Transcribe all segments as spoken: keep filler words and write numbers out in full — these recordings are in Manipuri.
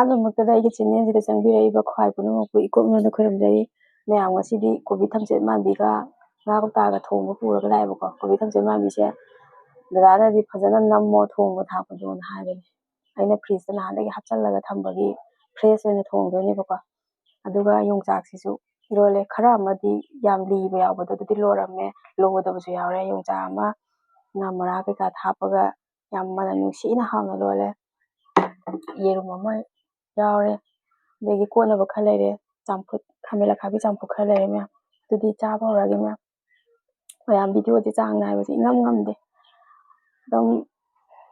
ꯑꯍꯥꯟꯕꯃꯛꯇꯗ ꯑꯩꯒꯤ ꯆꯦꯅꯦꯜꯁꯤꯗ ꯆꯪꯕꯤꯔꯛꯏꯕ ꯈ꯭ꯋꯥꯏ ꯄꯨꯝꯅꯃꯛꯄꯨ ꯏꯀꯨꯞꯅꯅ ꯈꯨꯔꯨꯝꯖꯔꯤ꯫ ꯃꯌꯥꯝ ꯉꯁꯤꯗꯤ ꯀꯣꯕꯤ ꯊꯝꯆꯦꯠ ꯃꯥꯟꯕꯤꯒ ꯉꯥ ꯀꯧꯇꯥꯒ ꯊꯣꯡꯕ ꯄꯨꯔꯒ ꯂꯥꯛꯑꯦꯕꯀꯣ꯫ ꯀꯣꯕꯤ ꯊꯝꯆꯦꯠ ꯃꯥꯟꯕꯤꯁꯦ ꯗꯗꯥꯅꯗꯤ ꯐꯖꯅ ꯅꯝꯃꯣ ꯊꯣꯡꯕ ꯊꯥꯛꯄꯗꯣꯅ ꯍꯥꯏꯕꯅꯦ꯫ ꯑꯩꯅ ꯐ꯭ꯔꯤꯖꯇ ꯅꯍꯥꯟꯗꯒꯤ ꯍꯥꯞꯆꯜꯂꯒ ꯊꯝꯕꯒꯤ ꯐ꯭ꯔꯦꯁ ꯑꯣꯏꯅ ꯊꯣꯡꯗꯣꯏꯅꯦꯕꯀꯣ꯫ ꯑꯗꯨꯒ ꯌꯣꯡꯆꯥꯛꯁꯤꯁꯨ ꯏꯔꯣꯜꯂꯦ꯫ ꯈꯔ ꯑꯃꯗꯤ ꯌꯥꯝ ꯂꯤꯕ ꯌꯥꯎꯕꯗꯣ ꯑꯗꯨꯗꯤ ꯂꯣꯏꯔꯝꯃꯦ, ꯂꯣꯗꯕꯁꯨ ꯌꯥꯎꯔꯦ꯫ ꯌꯣꯡꯆꯥꯛ ꯑꯃ ꯉꯥ ꯃꯔꯥ ꯀꯩꯀꯥ ꯍꯥꯞꯄꯒ ꯌꯥꯝ ꯃꯅꯝ ꯅꯨꯡꯁꯤꯅ ꯍꯥꯎꯅ ꯂꯣꯜꯂꯦ꯫ ꯌꯦꯔꯨꯝ ꯑꯃ ꯌꯥꯎꯔꯦ꯫ ꯑꯗꯒꯤ ꯀꯣꯠꯅꯕ ꯈꯔ ꯂꯩꯔꯦ꯫ ꯆꯝꯐꯨꯠ, ꯈꯥꯃꯦꯟ ꯑꯈꯥꯕꯤ ꯆꯝꯐꯨꯠ ꯈꯔ ꯂꯩꯔꯦ ꯃꯌꯥꯝ꯫ ꯑꯗꯨꯗꯤ ꯆꯥꯕ ꯍꯧꯔꯛꯑꯒꯦ ꯃꯌꯥꯝ꯫ ꯃꯌꯥꯝ ꯚꯤꯗꯤꯑꯣꯁꯦ ꯆꯥꯡ ꯅꯥꯏꯕꯁꯦ ꯏꯉꯝ ꯉꯝꯗꯦ꯫ ꯑꯗꯨꯝ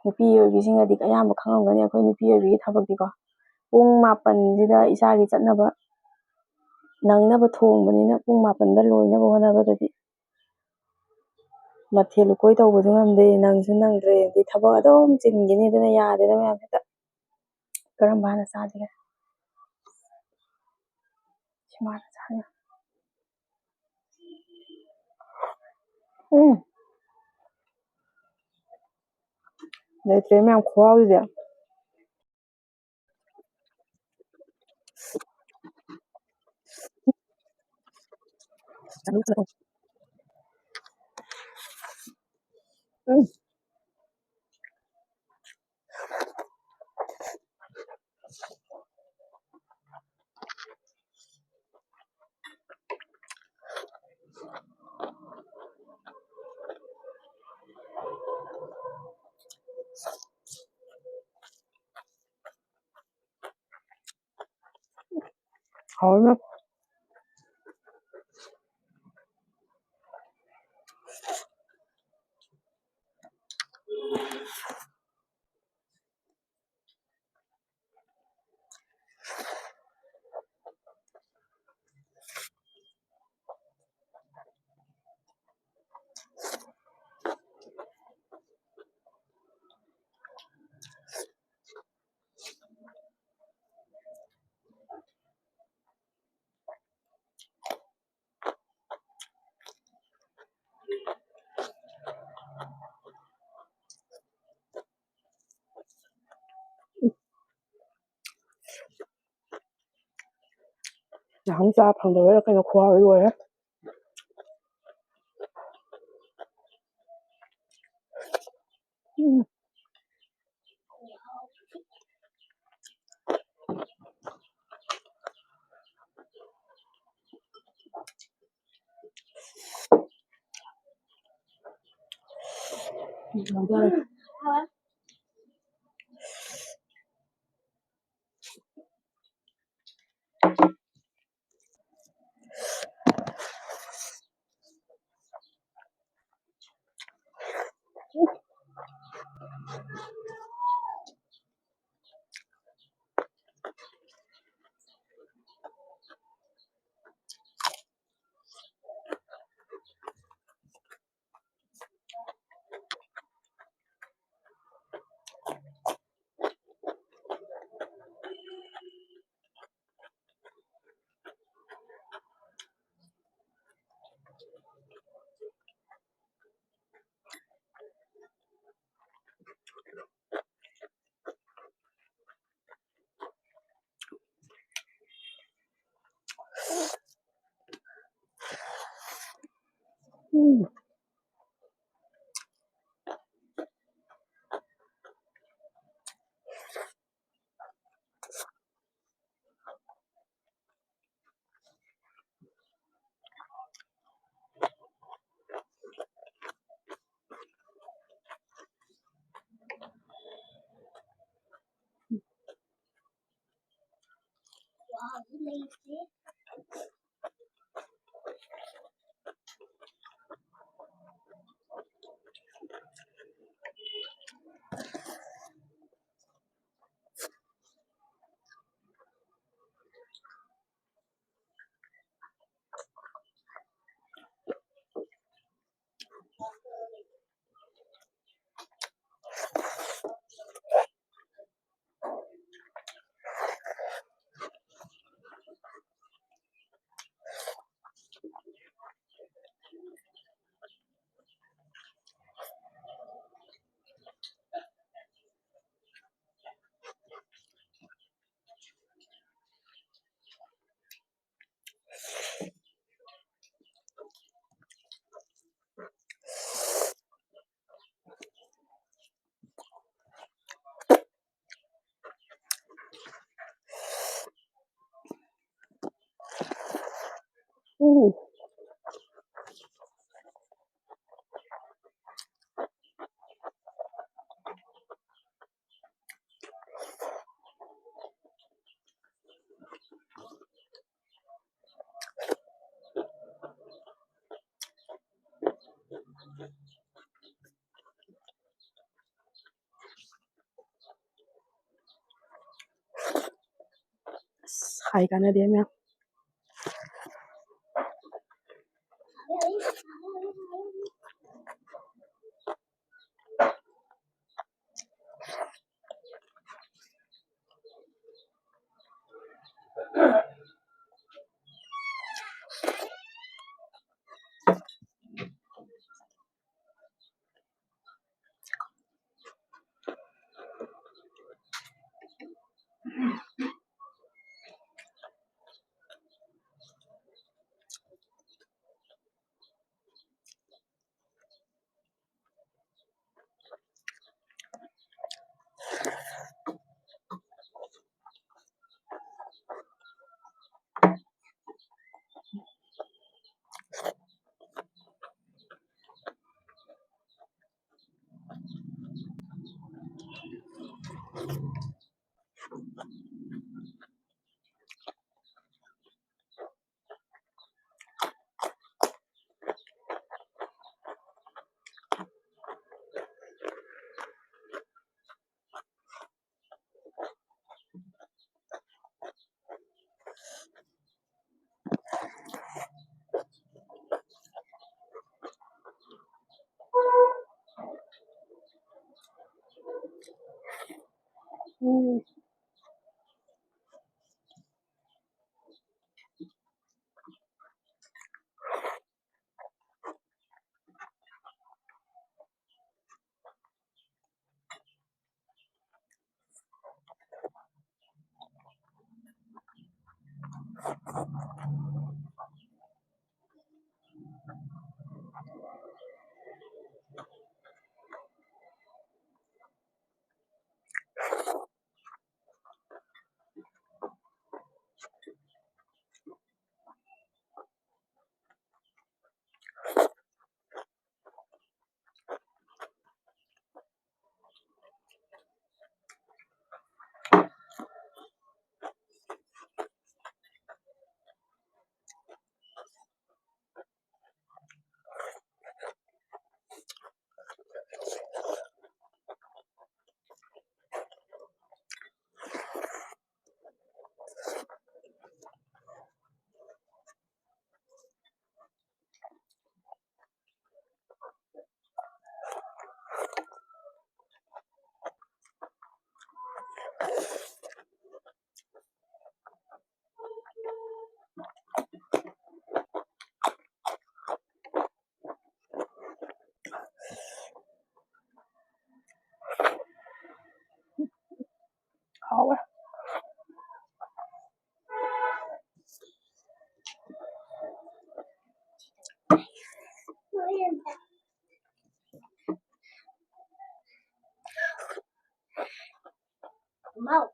ꯅꯨꯄꯤ ꯑꯣꯏꯕꯤꯁꯤꯡꯅꯗꯤ ꯑꯌꯥꯝꯕ ꯈꯪꯉꯝꯒꯅꯤ ꯑꯩꯈꯣꯏ ꯅꯨꯄꯤ ꯑꯣꯏꯕꯤꯒꯤ ꯊꯕꯛꯇꯤꯀꯣ꯫ ꯄꯨꯡ ꯃꯥꯄꯟꯁꯤꯗ ꯏꯆꯥꯒꯤ ꯆꯠꯅꯕ ꯅꯪꯅꯕ ꯊꯣꯡꯕꯅꯤꯅ ꯄꯨꯡ ꯃꯥꯄꯟꯗ ꯂꯣꯏꯅꯕ ꯍꯣꯠꯅꯕꯗꯗꯤ ꯃꯊꯦꯜ ꯂꯨꯀꯣꯏ ꯇꯧꯕꯁꯨ ꯉꯝꯗꯦ, ꯅꯪꯁꯨ ꯅꯪꯗ꯭ꯔꯦ꯫ ꯑꯗꯩ ꯊꯕꯛ ꯑꯗꯨꯝ ꯆꯤꯟꯈꯤꯅꯤ, ꯑꯗꯨꯅ ꯌꯥꯗꯦꯗ ꯃꯌꯥꯝ ꯍꯦꯛꯇ꯫ ꯀꯔꯝꯕ ꯍꯥꯟꯅ ꯆꯥꯁꯤꯒꯦ? ꯁꯤꯃ ꯍꯥꯟꯅ ꯆꯥꯁꯤꯔ? ꯎꯝ꯫ ꯂꯩꯇ꯭ꯔꯦ ꯃꯌꯥꯝ ꯈꯨꯍꯥꯎꯁꯤꯗꯤ꯫ ꯎꯝ꯫ ꯍꯥꯎꯅ꯫ ꯅꯍꯥꯟ ꯆꯥ ꯐꯪꯗꯕꯩꯔꯥ ꯀꯩꯅꯣ, ꯈꯨꯍꯥꯎꯗꯤ ꯂꯣꯏꯔꯦ꯫ ꯎꯝ꯫ ꯎꯝ꯫ ꯍꯥꯏ ꯀꯥꯟꯅꯗꯦ ꯃꯌꯥꯝ꯫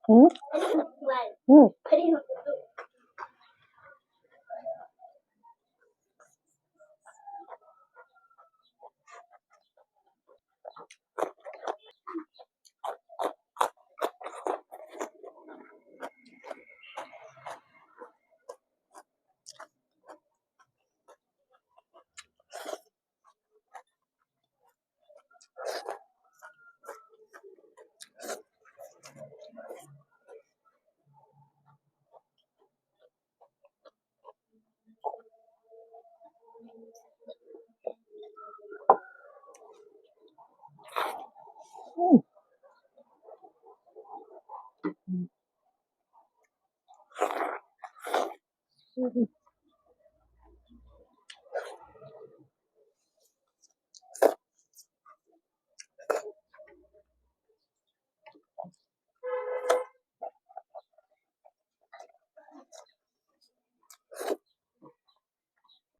ꯎꯝ? ꯎꯝ?